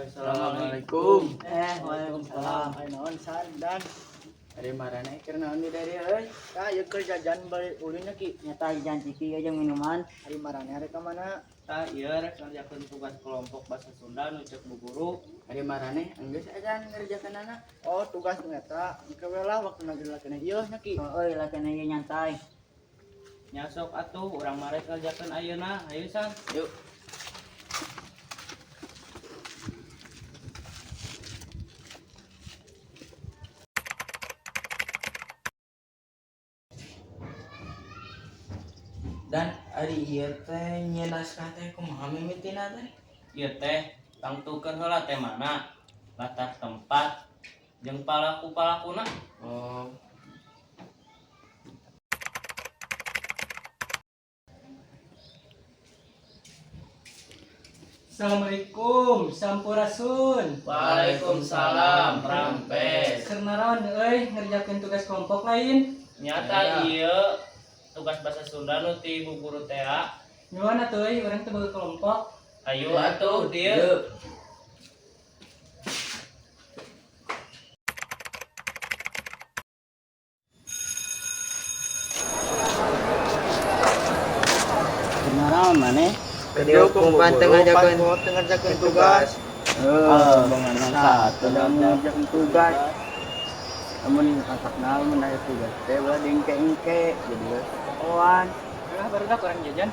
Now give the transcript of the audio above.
Assalamualaikum. Waalaikumsalam. Ayo naon san dan Ari maraneh keur naon di dieu euy? Tah ieu keur jajan bari ulin nya, Ki. Nyata jajan ciki jeung minuman. Ari maraneh arek ka mana? Tah ieu rek ngerjakeun tugas kelompok bahasa Sunda nu cek bu guru. Ari maraneh enggeus aja ngerjakeunana. Oh, tugas nu eta. Engke we lah waktuna ge latihan ieu nya, Ki. Heeh, latihan ieu nyantai. Nya sok atuh urang mah rek ngerjakeun ayeuna. Hayu san. Yuk. Dan ari ieu teh nyieun naskah teh kumaha mimitina teh? Ieu teh tangtukeun heula temana, latar tempat, jeung palaku-palakuna. Oh. Assalamualaikum, Sampurasun. Waalaikumsalam, Rampes. Keur naraon euy ngerjakeun tugas kelompok lain? Nyata ieu tugas bahasa Sunda nu ti bu guru teh. Nyuwun atuh euy urang teu boga kelompok. Ayo atuh dieu. Keur naraon maneh? Dihukum teu ngajakeun Teu ngerjakeun tugas. Heeh, satu ngerjakeun tugas. Lamun katakna mun aya tugas teh ulah diengke-engke jadi we pokoan. Lah barudak urang jajan.